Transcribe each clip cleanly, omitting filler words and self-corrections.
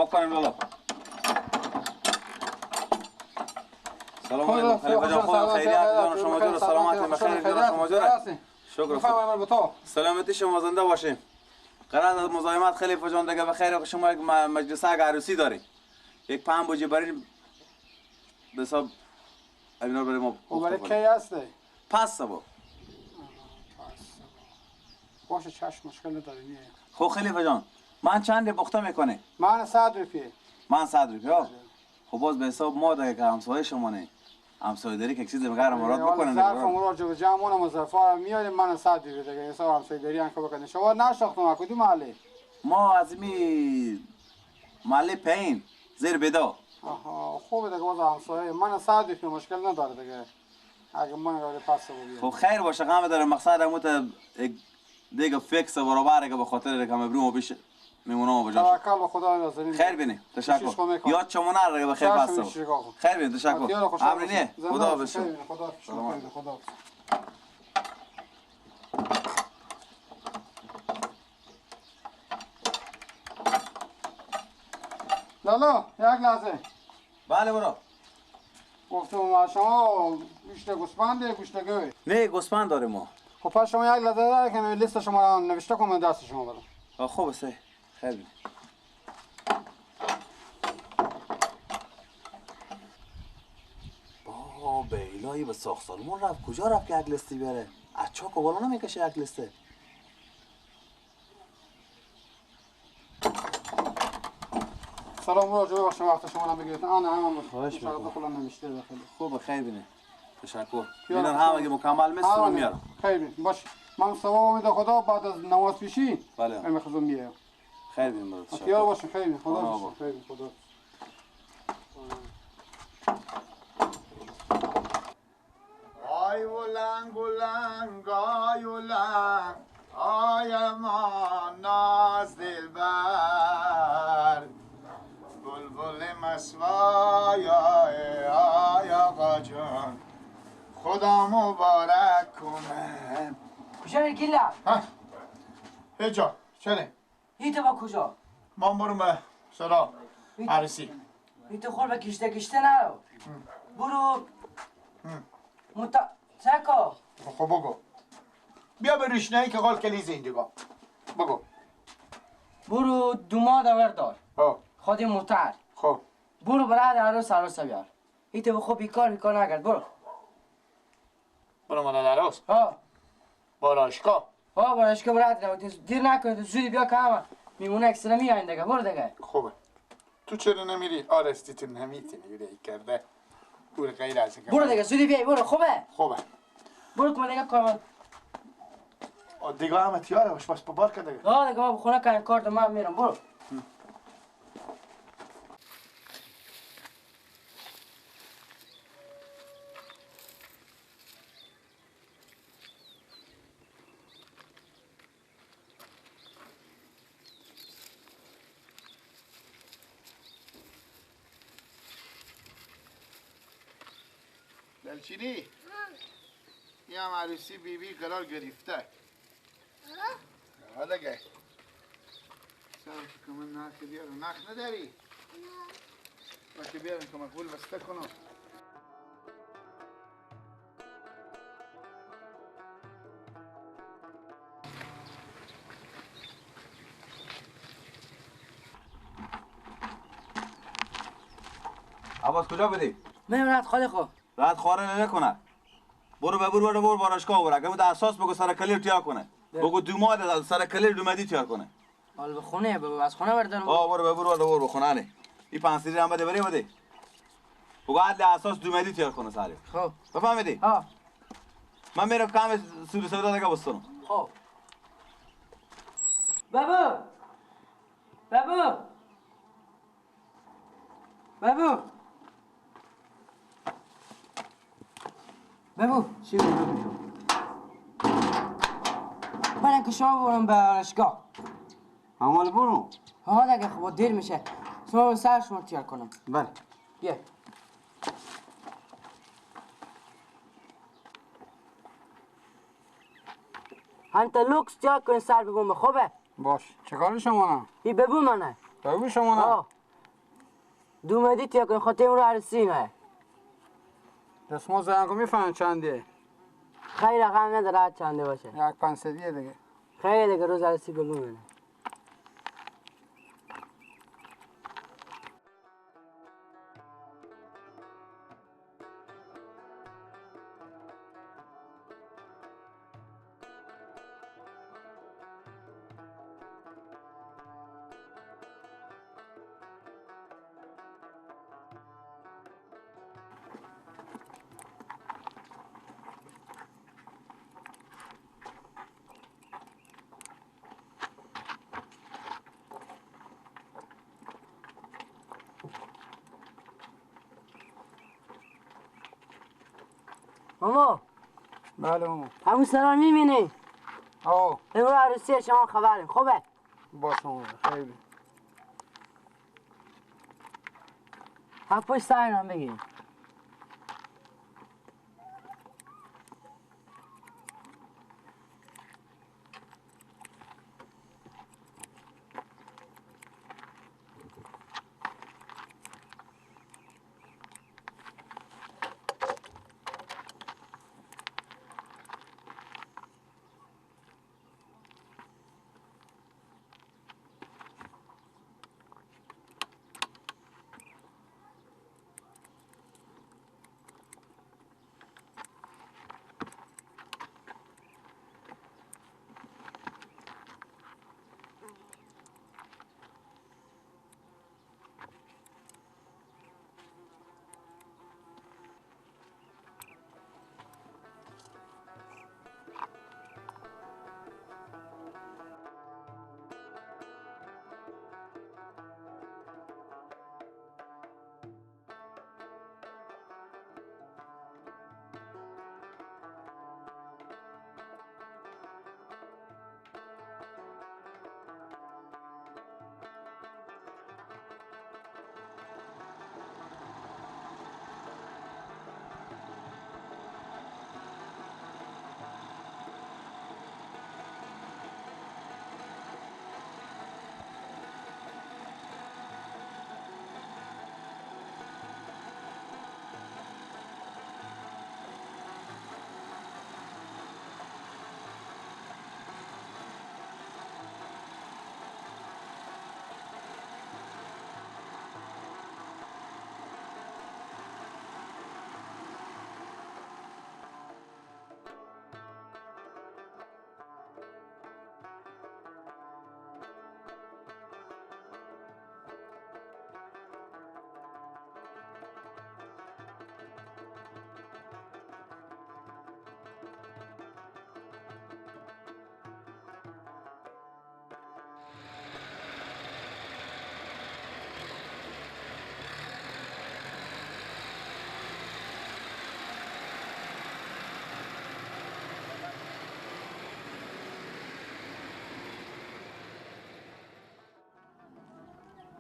حساب کنیم لالا. سلام علیکم خلیفه جان، خوب خیریت جان شما جور، سلامت بخیر جان شما جور. شکر خدا. سلامتی شما زنده باشین. قرار از مزاحمت خلیفه جان دیگه بخیر، شما یک مجلس عروسی داریم. یک پنج بوجه برین به حساب اینا برای ما. برای کی هسته؟ پس صبح. باشه چشم مشکل نداره. خب خلیفه جان من چند بخته میکنه؟ من 100 روپیه. من 100 روپیه. خب باز به حساب ما دیگه که همسایه شما نه. همسایه داری که چیز بغیر مراد بکنه. ظرف مراد جو جمع اونم ظرفا میاریم من 100 روپیه دیگه حساب همسایه داری هم که بکنه. شما نشناختم کدوم محله؟ ما از می محله پین زیر بدا. آها خوبه دیگه باز همسایه من 100 روپیه مشکل نداره دیگه. اگه من قرار پس بگیرم. خب خیر باشه غم داره مقصد همون دیگه فکس برابره که به خاطر رقم ابرو ما بشه میمونم بجاش. توکل به خدا نازنین. خیر بینی تشکر. یاد شما نره به خیر پس. خیر بینی تشکر. امری نه خدا بشه. خدا خدا. لالا یک لحظه. بله برو. گفتم شما گوشت گوسفنده گوشت گوی؟ نه گوسفند داریم ما. خب پس شما یک لحظه داره که لیست شما را نوشته کنم دست شما بدم. خوب است. خیر بینی. با بیلایی به ساخت سالمون رفت کجا رفت که یک لیستی بیاره؟ از چاک و بالا نمیکشه یک لیسته. سلام راجع به شما وقت شما را بگیرید. آن هم خواهش می‌کنم. نوشته داخل. خوب خیر بینی. تشکر. اینا هم اگه مکمل مثل میارم. خیر بینی. باش. من ثواب امید خدا بعد از نماز پیشی. بله. من خودم میام. خیر بینی برات. خیر باشه خیر بینی. خدا باشه. خیر بینی. خدا. آی ولنگ ولنگ آی ولنگ آی ما ناز دلبر بلبل مسوای آی آقا جان خدا مبارک کنه. کجا میری گیلا؟ ها هیچا چرا؟ هیتو با کجا؟ من برم به سرا عروسی. هیتو خور به کشته کشته نرو برو سکو. خب بگو بیا به روشنایی که قال کلی زندگا بگو. برو دوماد آوردار خود موتر. خب برو برای عروس عروس بیار. ایت خب بیکار بیکار نگرد برو. برو مادر عروس. ها باراشکا. ها باراشکا برای دیر نکنید زودی بیا که همه میمونه اکسره میاین دیگه برو دیگه. خوبه تو چرا نمیری؟ آرستی تو نمیتونی یه کرده برو غیر از برو دیگه زودی بیای برو. خوبه خوبه برو که دیگه کار دیگه همه تیاره باش باش بار که دیگه. آه دیگه ما بخونه کنیم کارت من میرم برو. دلچینی یه هم عروسی بی بی قرار گرفته. ها دیگه سر که من نخ بیارم. نخ نداری؟ نه باشه بیارم که مقبول بسته کنم. عباس کجا بودی؟ من رد خاله خو. رد خاره نکنه. برو ببر برو برو بارشگاه برو. اگه بود اساس بگو سر کلیر تیار کنه. بگو دوماد سر کلیر دومادی تیار کنه. حالا به خونه بگو از خونه بردارم. آه برو ببر برو برو خونه نه. این پنسیری هم بده بری بده. بگو عدل اساس دومادی تیار کنه سری. خب. بفهمیدی؟ ها. من میرم کام سود سودا دیگه بستونم. خب. بابا. بابا. بابا. بابا چی بگو؟ من که شما برم به آرایشگاه. عمال برو. ها دیگه خب دیر میشه. شما سر شما تیار کنم. بله. بیا. هنت لوکس تیار کن سر ببوم خوبه؟ باش. چه کار شما نه؟ ای ببوم منه. ببوم شما نه؟ دومدی تیا کنی خاطر رو عروسی نه. دستمال زنگو میفهمم چنده؟ خیلی رقم نداره چنده باشه. یک 500 دیگه. خیلی دیگه روز عروسی بگو. ماما. بله ماما. همون سرا میبینی؟ آه. امروز عروسی شما خبریم خوبه؟ باشه ماما خیلی. هم پشت سر هم بگیریم.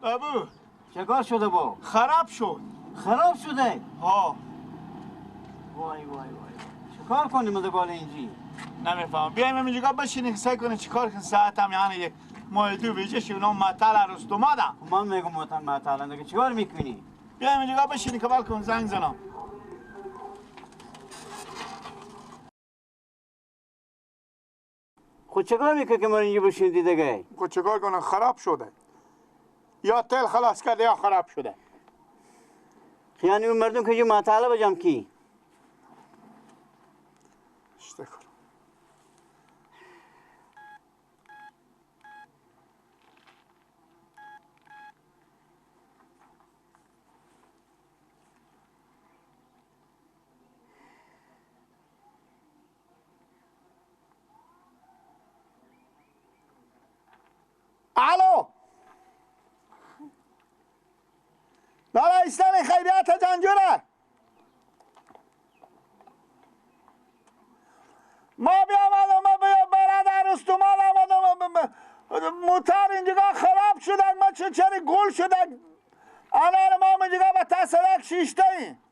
بابو چکار شده با؟ خراب شد. خراب شده؟ ها. وای وای وای چیکار کنیم دوباره اینجی؟ نمیفهمم. بیایم اینجا بشینیم سعی کنیم چیکار کنیم. ساعت هم یعنی یک ماه دو بیجه شی اونا معطل عروس دومادم. من میگم معطل دیگه چیکار میکنی؟ بیایم اینجا بشینیم که کن زنگ زنم. خود چیکار میکنی که ما اینجا بشینیم دیگه؟ خود چیکار کنم؟ خراب شده. یا تل خلاص کرده یا خراب شده. یعنی اون مردم که معطل بجام کی؟ اشتکر. الو لالا ایستان خیریت جنجوره ما بیامدم ما بیا برادر استومال آمدم موتر اینجا خراب شده ما چه گل شده انار ما اینجا به تسلک شیشته ایم.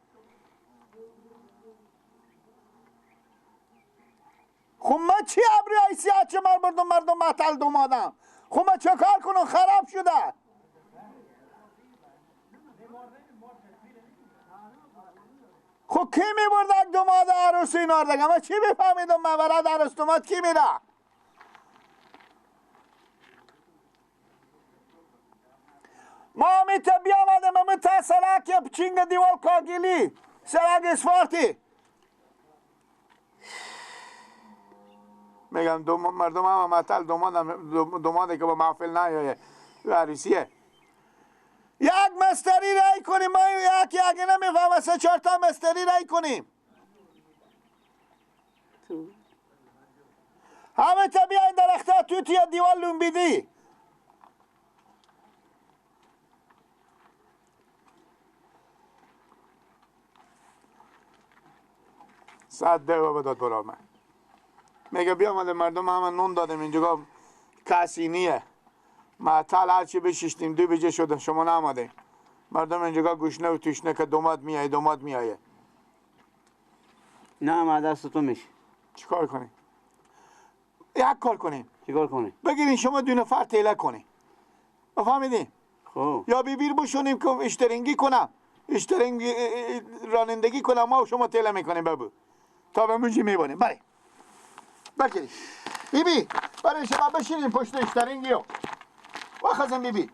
خب ما چی ابری ایسی چه مار بردم مردم معطل دومادم. خب ما چه کار کنم؟ خراب شده. خب کی میبرد دوماد عروسی اینا رو دیگه؟ من چی میفهمیدم من برای عروس دوماد کی میره؟ ما میته بیامدم من تا سرک پچینگ دیوال کاگیلی سرک اسفارتی میگم مردم هم معطل دوماده که با محفل نیایه عروسیه. یک مستری رای کنیم، ما یک نمیفهمه، سه چهار تا مستری رای کنیم. همه تا بیاین درخت ها تو توی دیوال لومبیدی. صد ده بداد برا من. میگه بیامده مردم همه نون دادم اینجا کسی نیه. معطل هرچی بشیشتیم 2 بجه شده شما نامده. مردم اینجا گوشنه و توشنه که دوماد میایه دوماد میایه. نه ما دست تو میشه. چیکار کنیم؟ یک کار کنیم. چیکار کنیم؟ بگیرین شما 2 نفر تیله کنیم. بفهمیدین؟ خب. یا بیبیر بشونیم که اشترنگی کنم. اشترنگی رانندگی کنم ما و شما تیله میکنیم بابو. تا به موجی میبانیم. بله. بگیرین. بیبی برای شما بشینیم پشت اشترنگیو. واخذم بیبی.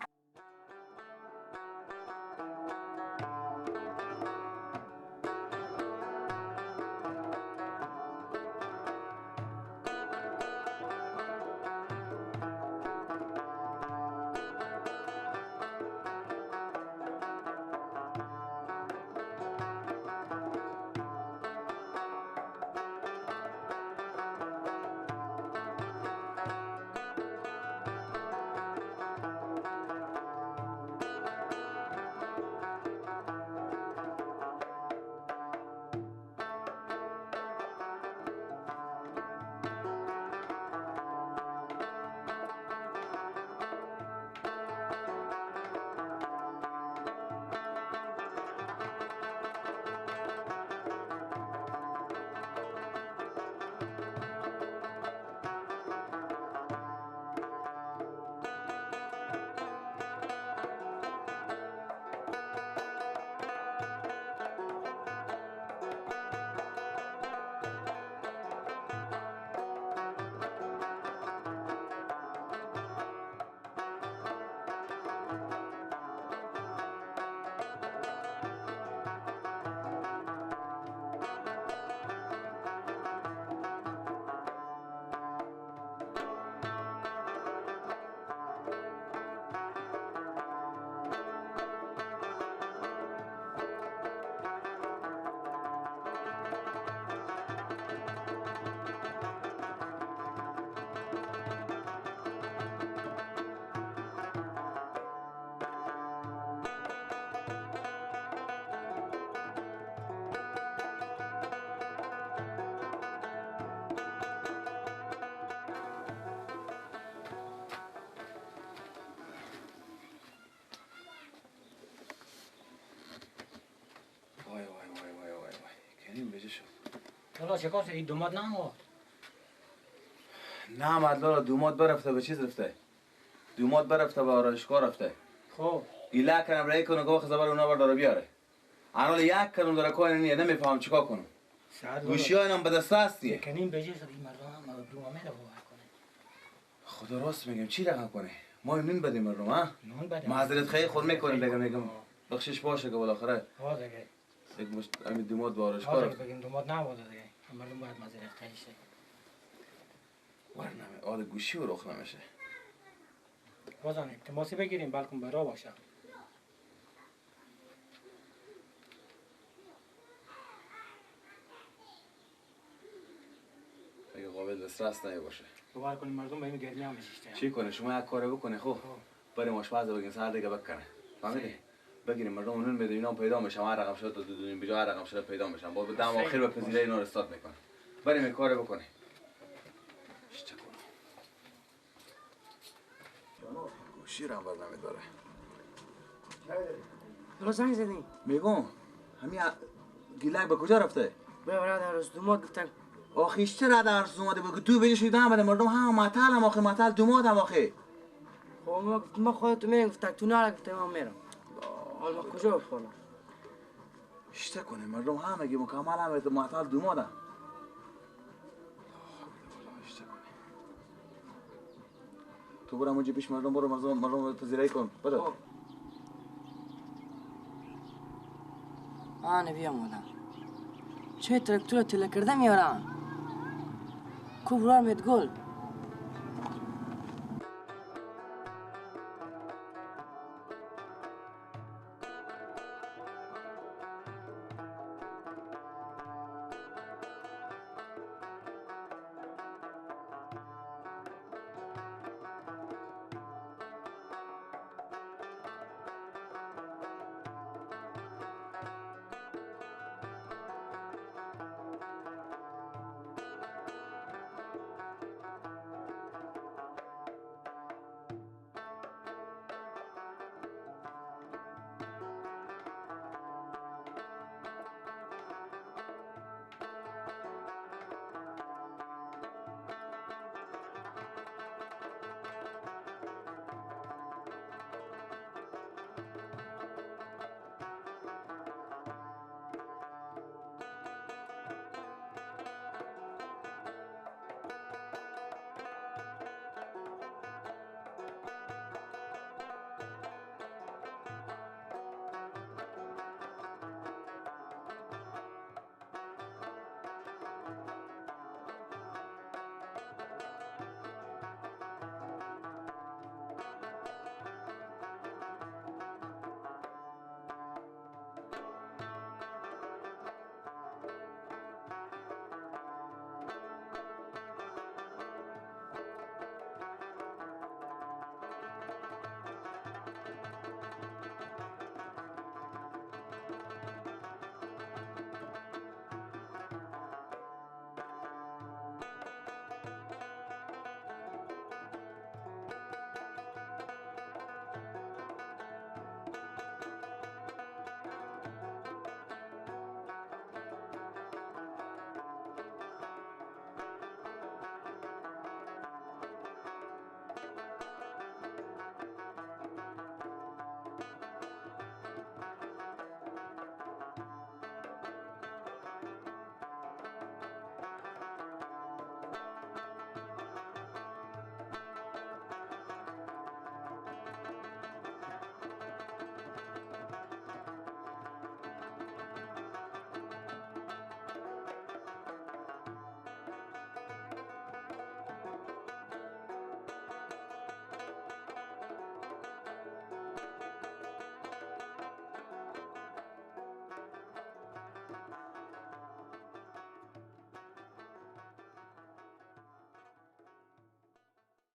لالا چه کار این دوماد نامد؟ نامد لالا دوماد برفته به چیز رفته؟ دوماد برفته به آرایشگاه رفته. خب ایلا کنم رای کنم که وقت زبر اونا برداره بیاره. الان یک کنم داره کار نیه نمیفهم چیکار کنم. گوشی ها اینم به دست هستیه. کنیم به جز این مردم هم دومه رو باور کنه. خدا راست میگم چی رقم کنه؟ ما نون بدیم مردم ها؟ نون بدیم. معذرت خیر خود میکنیم بگم میگم بخشش باشه که بالاخره. ها دیگه. یک مشت همین دوماد به آرایشگاه رفته. بگیم دوماد نبوده دیگه. مردم باید معذرت خیر شه. ور نمی آده گوشی رو رخ نمیشه. بازم تماسی بگیریم بلکم برا باشه. اگه قابل دسترس نمی باشه. باور کنیم مردم به این گرمی هم میشیشته. چی کنه شما یک کار بکنه خب. بریم آشپز بگین سر دیگه بکنه. فهمیدی؟ بگیریم مردم نون بده اینا پیدا میشن هر رقم شده تا دو بجا هر رقم شده پیدا میشن. با دم آخر به پذیره اینا رو استاد میکنه. بریم یک کار بکنه. چه کنم؟ گوشی رو هم بر نمیداره. حالا زنگ زدی؟ میگم همین گیلک به کجا رفته؟ به برادر روز دوماد گفتن. آخه چرا در روز دوماد بگو تو بجا شده هم مردم هم معطل هم آخه معطل دوماد هم آخه. خب ما خودت میرم گفتن تو نره گفتم من میرم. حالا ما کجا بخورم؟ اشته کنه مردم همگی مکمل همه معطل دومادن. اشته کنه تو برو اونجا پیش مردم، برو مردم پذیرایی کن. برو. آنه بیا مادم چه ترکتور تله کرده میارم کو برار میت گل.